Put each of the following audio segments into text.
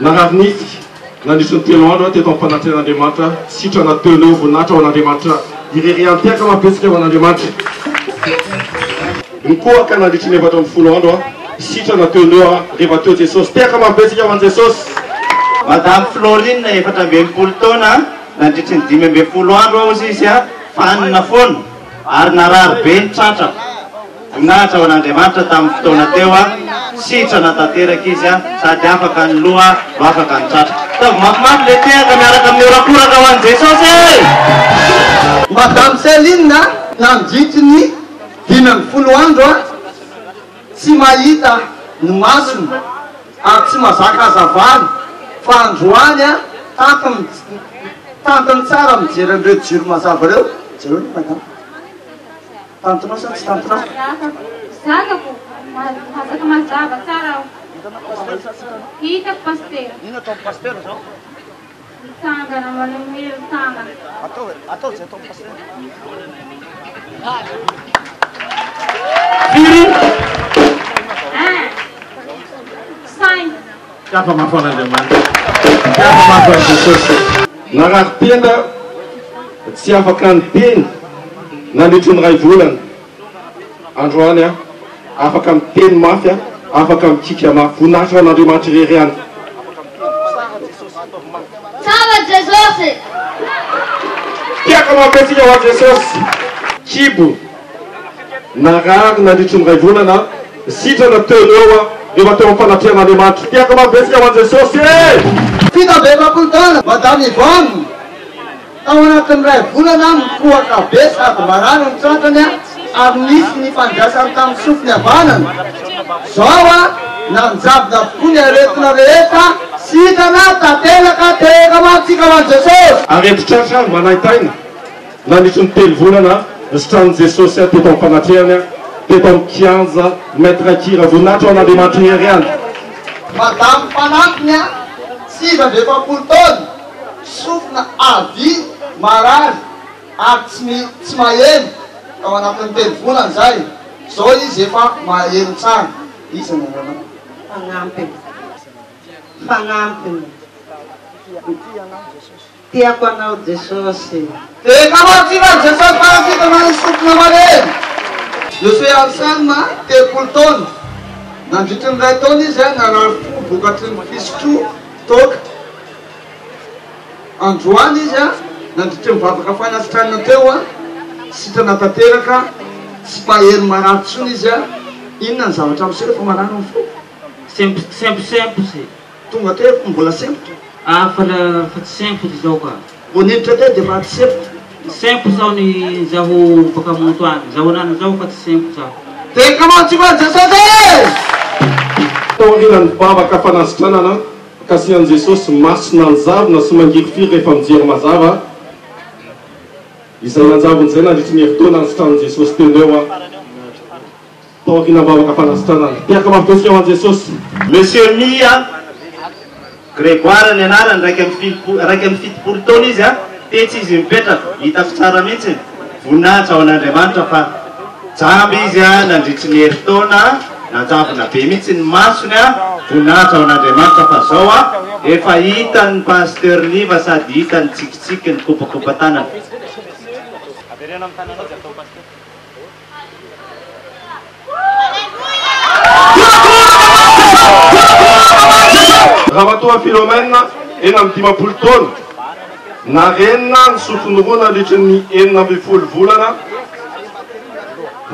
Narary nify nandritry ny telo andro aho teto am-panatrehan'Andriamanitra, sitrana teo no eo, voninahitra ho an'Andriamanitra irery ihany, tehaka mabetsaka ho an'Andriamanitra. Nikohaka nandritry ny 14 andro aho, sitrana teo no eo aho, rehefa teo Jesosy, tehaka mabetsaka ho an'i Jesosy. Madame Florine, 64 taona, nandritry ny 15 andro aho hozy izy fanina foana ary narary be ny tratrako. Voninahitra ho an'Andriamanitra tamin'ny fotoana teo a, sitrana tanteraka izy a, sady afaka ny loha no afaka ny tratra. Ataovy mafimafy le tehaka miaraka amin'ny horakoraka ho an'i Jesosy e! Madame Céline nandritry ny 15 andro a, tsy mahita ny masony ary tsy mazaka hazavana fa androany a, tantiny tantiny tsara mijery an'ireo jiro mazava ireo, jereo anie madame. Tantinao sa tsy tantinao? Zakako, mazaka mazava tsara aho. Hitako pasitera. Inona ataon'ny pasitera izao? Mitsangana manomelo tanana. Ataovy, ataovy izay ataon'ny pasitera. Firy? Un, cinq. Tiava mafy an'Andriamanitra. Tiava mafy an'i Jesosy. Narary tenda tsy afaka niteny nandritry ny iray volana. Androany aho afaka miteny mafy aho, afaka mikiky mafy. Voninahitra ho an'Andriamanitra irery ihany. Tsara Jesosy. Tiako mafy antsika ho an'i Jesosy. Kibo. Narary nandritry ny iray volana aho, sitrana teo no eo aho, rehefa teo am-panatrehan'Andriamanitra. Tiako mafy antsika ho an'i Jesosy e! 47 taona, Madame Yvonne, tao anatin'ny iray volana nikohaka be sady marary ny tratrany ary nisy nifandraisany tamin'ny sofiny havanana. Zao nanjavona avokoa ny aretina rehetra, sitrana tanteraka, tehaka mantsika ho an'i Jesosy. Aretin-tratra manaintaina. Nandritry ny telo volana, nositranin'i Jesosy ahy teto am-panatrehany aho, teto amin'ny kianja Maître Kira. Voninahitra ho an'Andriamanitra irery ihany. Madame Fanampiny, 49 taona, sofina havia marary ary tsy tsy maheno tao anatin'ny telo volana izay. Izao izy efa maheno tsara. Iza ny anaranao? Fanampiny. Fanampiny. Tiako anao Jesosy. Dia kamantsika an'i Jesosy Fanasitana ny sofina malemy. Monsieur Arsène, 30 taona. Nandritry ny iray taona izy narary fo vokatry ny fisotroa toaka. Androany izy nandritry ny vavaka fanasitranana teo, sitrana tanteraka, tsy maheno marary intsony izy. Inona ny zavatra miseho rehefa marary ny fo? Semposempotsy. Tonga teo efa mbola sempotra. Ah fa la fa tsy sempotra izao ka. Vao niditra teo dia efa tsy sempotra. Sempotra aho ny zaho baka monto any. Zaho anany zaho fa tsy sempotra aho. Dia kamantsiko an'i Jesosy e! Taorian'ny vavaka fanasitranana, kasihan'i Jesosy maso nanjavona sy mangirifiry rehefa mijery mazava, izay nanjavona izay nandritry ny herintaona nisitranin'i Jesosy teo no eo aho. Taorian'ny vavaka fanasitranana. Tehaka mafy be tsika ho an'i Jesosy. Monsieur Mia Grégoire ny anarany, 71 taona izy, tetsy izy mipetraka, hitako tsara mihitsy, voninahitra ho an'Andriamanitra fa jamba izy nandritry ny herintaona, nanjavona be mihitsy ny masony, voninahitra ho an'Andriamanitra fa zao efa hitan'ny Pasteur Liva sady hita ny tsikitsiky ny kopakopa-tanana. Avereno amin'ny tananao izay ataon'ny Pasteur. Ramatoa Philomène, 56 taona, narenina ny sofiny roa nandritry ny 16 volana,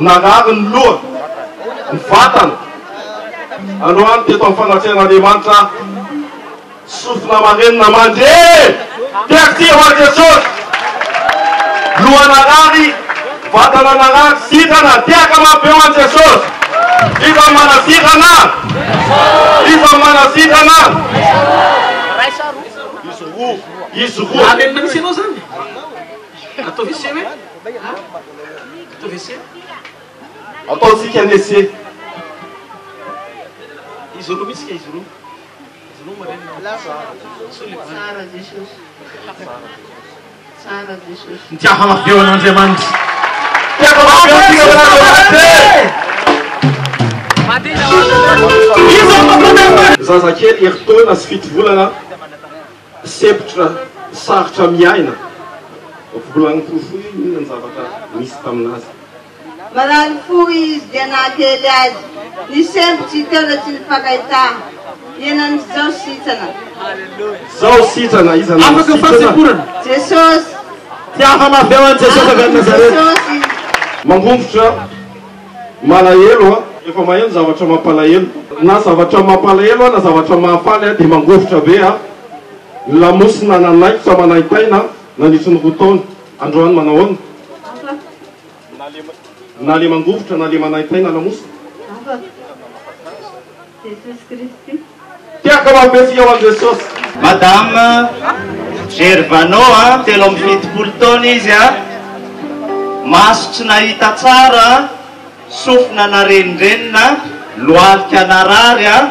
narary ny loha, ny vatana, androany teto amin'ny fanatrehan'Andriamanitra. Sofina marenina mandre! Merci ho an'i Jesosy! Loha narary, vatana narary, sitrana, tehaka mafy be ho an'i Jesosy! Iza no manasitrana? Iza no manasitrana? Izy roa, izy roa. Marenina mihitsy ianao zany. Ataovy essai hoe? Ataovy essai. Ataontsika ny essai. Izy roa mihitsy ka izy roa. Tsara Jesosy. Tsara Jesosy. Mitiava mafy be ho an'Andriamanitra. Mitiava mafy be ho an'Andriamanitra. Zazakely herintaona sy fito volana, sempotra sarotra miaina. Volagno fohifohy hoe inona ny zavatra nisy taminazy. Marary fo izy dia nahakely azy ny sempo tsy teo na tsy nifankahita Ianany zao sitrana. Zao sitrana iza no Afaka sitrana? fahasemporana. Jesosy. Tiava mafy ao an'i Jesosy avy any Nazareth. Jesosy. Mangovitra, malahelo a, rehefa maheno zavatra mampalahelo, na zavatra mampalahelo a na zavatra mahafaly a dia mangovitra be a, ny lamosina nanaikitra manaintaina nandritry ny 2 taona, androany manahoana? Na le mangovitra na le manaintaina lamosina. Afaka. Jesosy Kristy. Tiako mampihetsika ho an'i Jesosy. Madame Gervano a, 73 taona izy a, maso tsy nahita tsara, sofina narenindrenina, lohalika narary a,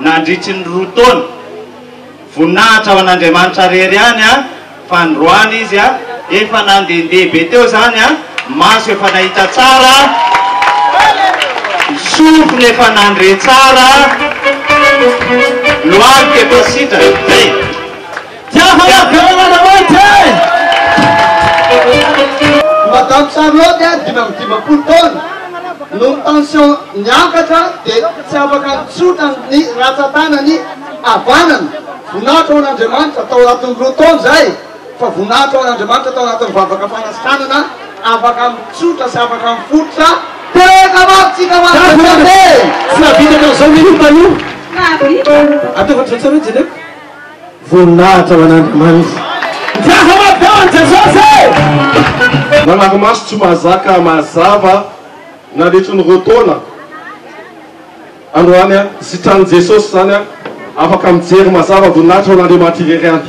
nandritry ny 2 taona. Voninahitra ho an'Andriamanitra rery ihany a, fa androany izy a, efa nandehandeha be teo zany a, maso efa nahita tsara, sofina efa nandre tsara, lohalika efa sitrana, zay. Tiava mafy ao an'Andriamanitra e! Madame Charlotte a, 55 taona, noho ny tension niakatra dia tsy afaka nitsotra ny ratsan-tanany havanana. Voninahitra ho an'Andriamanitra tao anatin'ny 2 taona izay, fa voninahitra ho an'Andriamanitra tao anatin'ny vavaka fanasitranana, afaka mitsotra sy afaka mifototra. Tena mafy tsika ho an'i Jesosy e! Tsy nahavita hatramin'izao ve io taloha? Nahavita. Ataovy ohatr'izao tsara hoe jereko. Voninahitra ho an'Andriamanitra. Mijaha mafy ao an'i Jesosy e! Nanari-maso tsy mahazaka mazava nandritry ny 2 taona. Androany a, sitran'i Jesosy izany a, afaka mijery mazava voninahitra ho an'Andriamanitra irery ihany.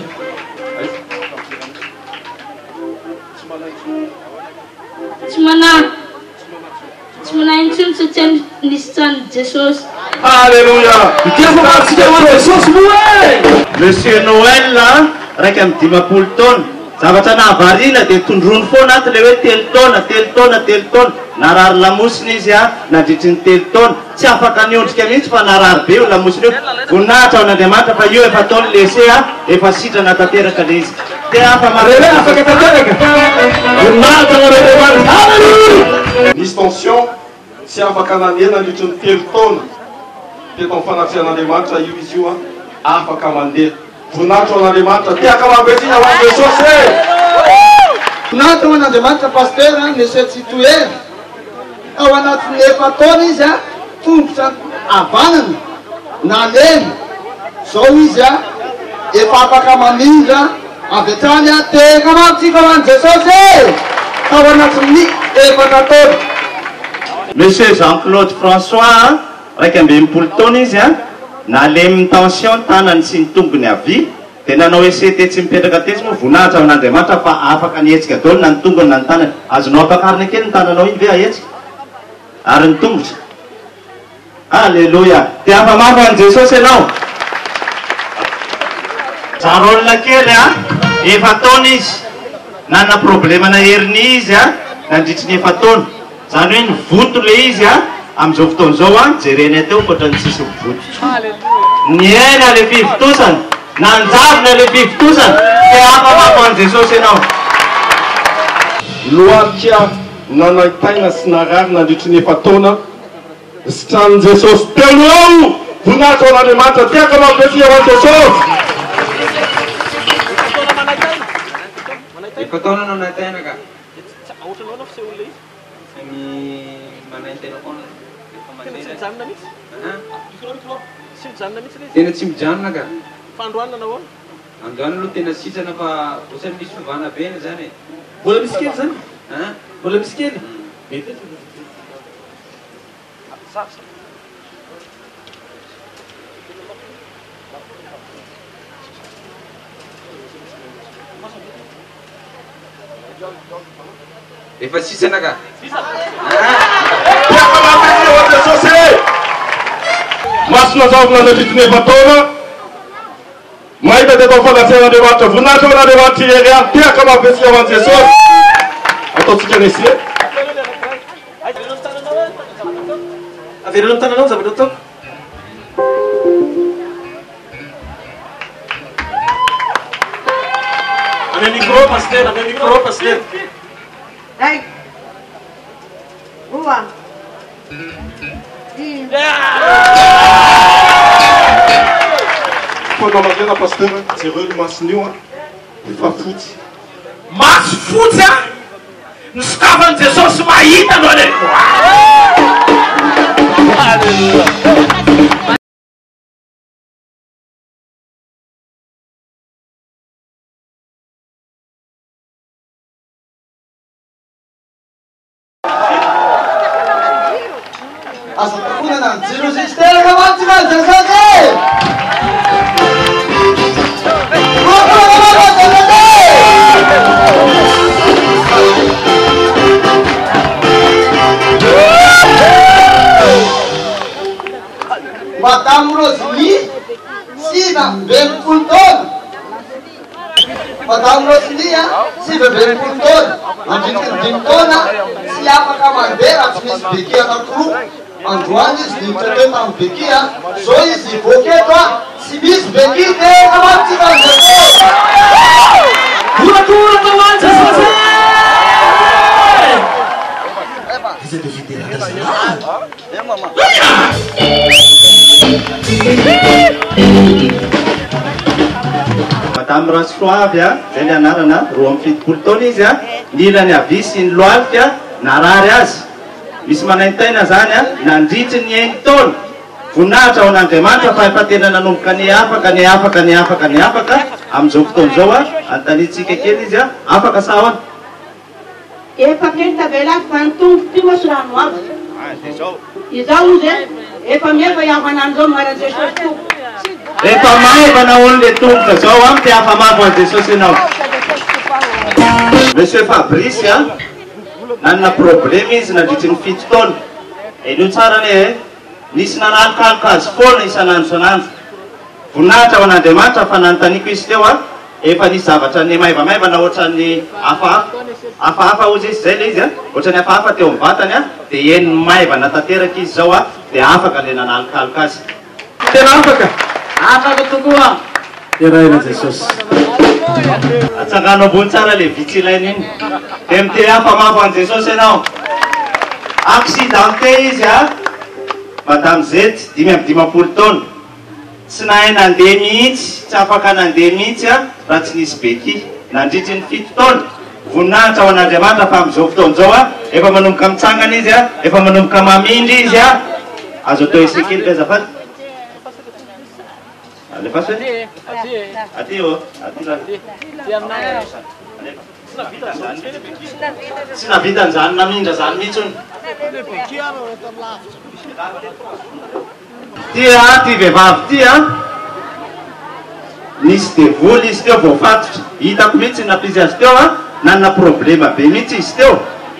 Tsy manahy. Tsy manahy intsony satria nisitran'i Jesosy. Alléluia! Mitefa matsika ho an'i Jesosy moa e! Monsieur Noël a, 51 taona. Zavatra nahavariana dia tondroiny foana ato ilay hoe 3 taona, 3 taona, 3 taona. Narary lamosina izy a, nandritry ny 3 taona. Tsy afaka niondrika mihitsy fa narary be io lamosina io. Voninahitra ho an'Andriamanitra fa io efa ataony lese a, efa sitrana tanteraka ilay izy. Te hafa Re hoe afaka tanteraka. Voninahitra ho an'Andriamanitra. Alléluia! Nisy tension tsy afaka nandeha nandritry ny 3 taona teto amin'ny fanatrehan'Andriamanitra io izy io a, afaka mandeha. Voninahitra ho an'Andriamanitra. Te hankalaza ho an'i Jesosy e! Voninahitra ho an'Andriamanitra Pasteur a, Monsieur Tsitohery. Tao anatin'ny efa-taona izy a, tongotra havanana nalemy. Zao izy a, efa afaka mamindra avy hatrany a, tehaka mafy tsika ho an'i Jesosy e! Tao anatin'ny efatra taona. Monsieur Jean Claude François a, 61 taona izy a, nalemin'ny tension ny tanany sy ny tongony havia, dia nanao essai tetsy mipetraka tetsy moa, voninahitra ho an'Andriamanitra fa afaka nihetsika daholo na ny tongony na ny tanany. Azonao ampakarina kely ny tananao iny ve ahetsika? Ary ny tongotra? Alléluia! Dia afa-mafy an'i Jesosy ianao. Jarol kely a, efa-taona izy, nanana problème-na hernie izy a, nandritry ny efa-taona. Izany hoe nivoto ilay izy a, amin'izao fotoana izao a, jerenay teo fa ohatran'ny tsisy mivoto intsony. Nihena ilay fivotosana, nanjavona ilay fivotosana, dia afa-mafy an'i Jesosy ianao. Lohalika nanaintaina sy narary nandritry ny efa-taona. Sitran'i Jesosy teo no eo! Voninahitra ho an'Andriamanitra! Tehaka mampety ho an'i Jesosy! Efa-taona nanaintaina ka. Ny manaintaina foana rehefa mandeha. Tena tsy mijanona ka. Androany aloha tena sitrana fa ohatran'ny misy fiovana be eny zany e. Mbola misy kely zany? Mbola misy kely? Mety. Efa sitrana ka. Masina zavona nandritry ny efa-taona, mahita teto amin'ny fanatrehan'Andriamanitra. Voninahitra ho an'Andriamanitra irery ihany. Tehaka mafy ho an'i Jesosy. Ataontsika resy. Avereno amin'ny tananao ny zavatra ataoko. Ame micro pasitera, ame micro pasitera. Raiky, roa, dimy. Fanamarihana Pasteur, jereo ny masony io an, efa fotsy. Maso fotsy an, ny sokafan'i Jesosy mahita no any. Alléluia. Aza tokonana ny jiro sy teraka mantsy fa Jesosy e! Roa Jesosy e! Madame Roselie, 69 taona. Madame Roselie, 69 taona, nandritry ny dimy taona tsy afaka mandeha raha tsy misy béquille anankiroa. Androany izy niditra teo tamin'ny béquille, zao izy hivoaka eto tsy misy béquille dia amantsika an'i Jesosy. Horakoraka ho an'i Jesosy e! Iza dia fiderana zalahy? Madame Rasoavy a, zay ny anarana, 72 taona izy a, ny ilany havia sy ny lohalika narary azy, misy manaintaina zany a, nandritry ny enin-taona, voninahitra ho an'Andriamanitra fa efa tena nanomboka niafaka, niafaka, niafaka, niafaka, amin'izao fotoana izao a, anontaniantsika kely izy a, afaka sa ahoana? Efa kely tavela ato fa ny tompo ty moa sy rano avy. Izao ozy e, efa mieva iaho hanany zao mara Jesosy Tompo. Efa maivana hono le tongotra zao an, te afa-mavo an'i Jesosy ianao. Monsieur Fabrice a, nanana problème izy nandritry ny fito taona, henoy tsara anie e, nisy nanalokaloka azy foana isan'andro isan'andro, voninahitra ho an'Andriamanitra fa nanontaniako izy teo a, Efa nisy zavatra nimaivamaivana ohatran'ny hafahafa, hafahafa hozy izy, zay le izy a, ohatran'ny hafahafa teo amin'ny vatany a, dia eny maivana tanteraka izy zao a, dia afaka le nanalokaloka azy. Tena afaka! Afaka tokoa! Deraina Jesosy. Atsangano ambony tsara le vy tsy ilaina iny, dia mitehafa mafy an'i Jesosy ianao. Accidenté izy a, Madame Zety, 55 taona. Tsy nahay nandeha mihitsy, tsy afaka nandeha mihitsy aho raha tsy nisy béquille. Nandritry ny fito taona. Voninahitra ho an'Andriamanitra fa amin'izao fotoana izao aho, efa manomboka mitsangana izy, efa manomboka mamindra izy. Azo atao essai kely ve azafady? Alefaso e. Aty ô, aty zany. Alefa. Tsy nahavita an'izany namindra izany mihitsy hono. Ty a, ty vehivavy ty a, nisy devoly izy teo voafatotra, hitako mihitsy ny nampisy azy teo a, nanana problema be mihitsy izy teo,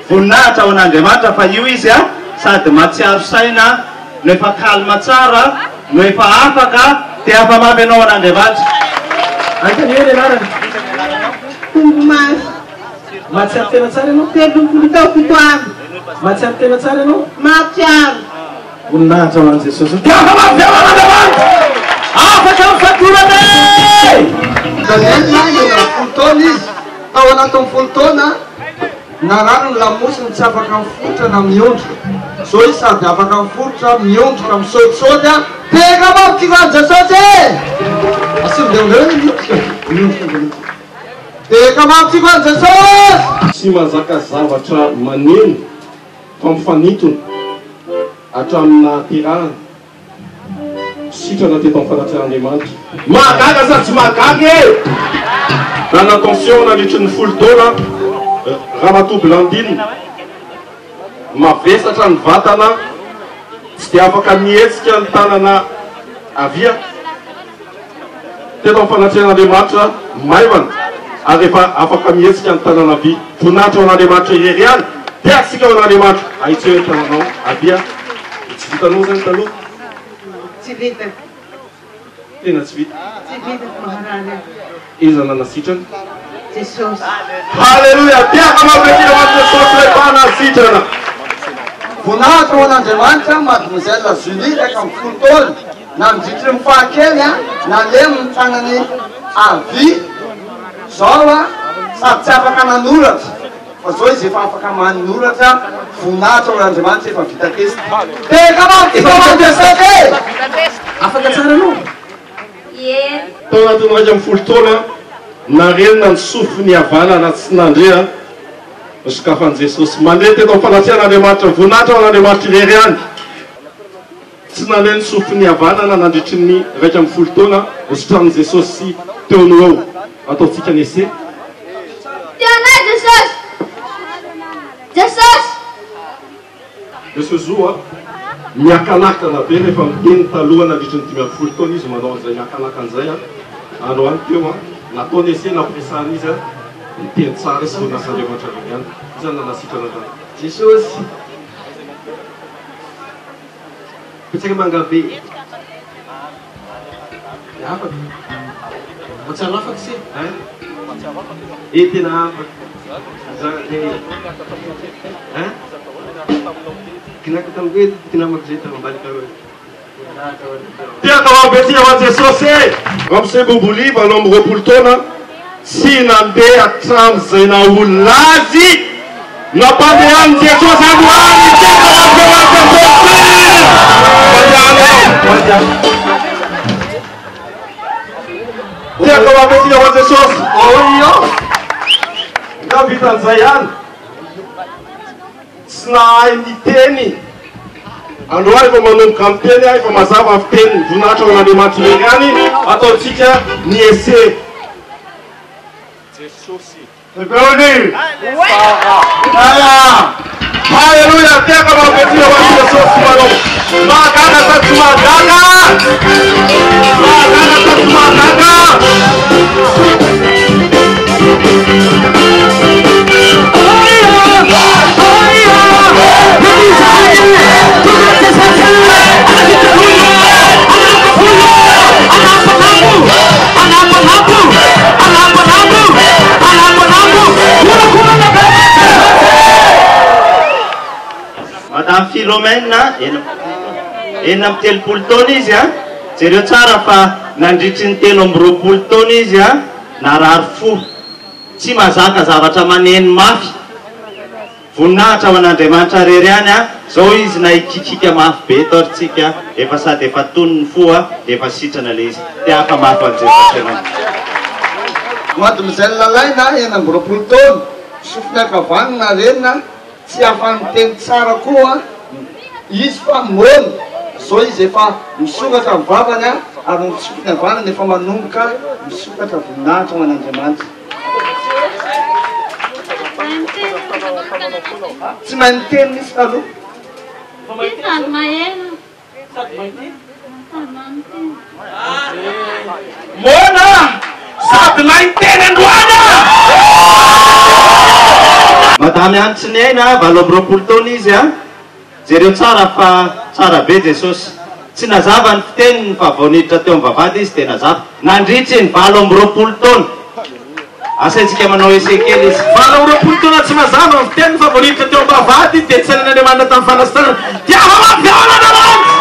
voninahitra ho an'Andriamanitra fa io izy a, sady mahatsiaro saina no efa calme tsara no efa afaka, te afa-mafy ianao ho an'Andriamanitra. Antanio ny anarany. Tombo-maso. Mahatsiaro tena tsara ianao? 30 tao 7 amby. Mahatsiaro tena tsara ianao? Mahatsiaro. Voninahitra ho an'i Jesosy. Mpiasa mafy ao an'Andriamanitra. Afaka amin'ny fatorana e! Daniel, 16 taona izy. Tao anatin'ny folo taona, narary ny lamosiny, tsy afaka miforitra na miondrika. Zao izy sady afaka miforitra, miondrika, misaotisaoty, tehaka mafy ty ran'i Jesosy e! Asio miondrika, miondrika, miondrika. Tehaka mafy ty ran'i Jesosy! Tsy mahazaka zavatra maneno fa mifanintona hatramin'ny nahaterahany, sitrana teto amin'ny fanatrehan'Andriamanitra. Mahagaga sa tsy mahagaga e! Nanana tension nandritry ny folo taona Ramatoa Blandine, mavesatra ny vatana, tsy dia afaka nihetsika ny tanana havia. Teto amin'ny fanatrehan'Andriamanitra maivana ary efa afaka mihetsika ny tanana havia. Voninahitra ho an'Andriamanitra irery ihany. Tiantsika ho an'Andriamanitra. Ahitsio ny tananao havia. Tsy vitanao izany taloha? Tsy vita. Tena tsy vita. Tsy vitako maharary ahy. Iza nanasitrana? Jesosy. Haleloia! Tiako mafy aty ho an'i Jesosy ilay mpanasitrana. Voninahitra ho an'Andriamanitra, Mademoiselle Julie, 11 taona, nandritry ny fahakely, nalemy ny tanany havia, zao. sady tsy afaka nanoratra fa zao izy efa afaka manoratra, voninahitra ho an'Andriamanitra efa vita test. Tehaka mafy ity fa mandresaka e! Afaka tsara anao? Ie. Tao anatin'ny 11 taona, narenina ny sofiny havanana tsy nandre an, nosokafan'i Jesosy. Mandeha teto amin'ny fanatrehan'Andriamanitra, voninahitra ho an'Andriamanitra irery ihany. Tsy nandre ny sofiny havanana nandritry ny 11 taona, nositranin'i Jesosy teo no eo. Ataontsika ny essai. Tia anay Jesosy! Jesosy! Monsieur Zo a! Miakanakana be rehefa miteny, taloha nandritry ny 15 taona izy manao an'izay miakanakana izay an, androany teo an, nataony essai nampiresahana izy an, niteny tsara izy vao nasan'Andriamanitra avy any, iza no nanasitrana an'izany? Jesosy! Betsaka mangabe. Dia afaka. Mahatsiaro afaka se? Hein? Eh tena afaka. Za eh. Hein? Kinako tamiko hoe tinamako zay tambadika aloha. Tia atao be tia ho an'i Jesosy e! Ramose Boboly 28 taona tsy nandeha hatramin'izay naha olona azy nampandehanin'i Jesosy androany ity atao be ho an'i Jesosy! Mandehana ianao, mandehana. Tia atao be tia ho an'i Jesosy. Oio! Nga vitan'izay ihany. Tsy nahay niteny. Androany efa manomboka miteny aho, efa mazava ny fiteniny. Voninahitra ho an'Andriamanitra irery ihany, ataontsika ny essai. Jesosy. Haleloia! Tehaka mampety ho an'i Jesosy manao. Mahagaga sa tsy mahagaga? Mahagaga sa tsy mahagaga? Madame Philomène, 36 taona izy a, jereo tsara fa nandritry ny 23 taona izy a, narary fo. Tsy mazaka zavatra maneno mafy. Voninahitra ho an'Andriamanitra rery ihany a, zao izy na hikikika mafy be eto ary tsika efa sady efa tony ny fo a, dia efa sitrana le izy. Te hafa mafy an'i Jesosy ianao. Mademoiselle Lalaina, 26 taona, sofiny ankavanana arenina, tsy afa-miteny tsara koa izy fa moana, zao izy efa misokatra ny vavany ary ny sofiny havanana efa manomboka misokatra voninahitra ho an'Andriamanitra. Tsy mahay miteny mihitsy taloha. Sady maheno. Moana sady nahay niteny androany ah! Madame Hanitsiniaina, 28 taona izy a! Jereo tsara fa tsara be Jesosy. Tsy nazava ny fiteniny fa vao niditra teo am vavahady izy dia nazava. Nandritry ny 28 taona. Asaintsika manao essai kely izy. 28 taona tsy mazava ny fiteniny fa vao niditra teo am-bavahady izy dia tsy sainan'Andriamanitra tamin'ny fanasitranana. Dia afa-mampy ao an'Andriamanitra!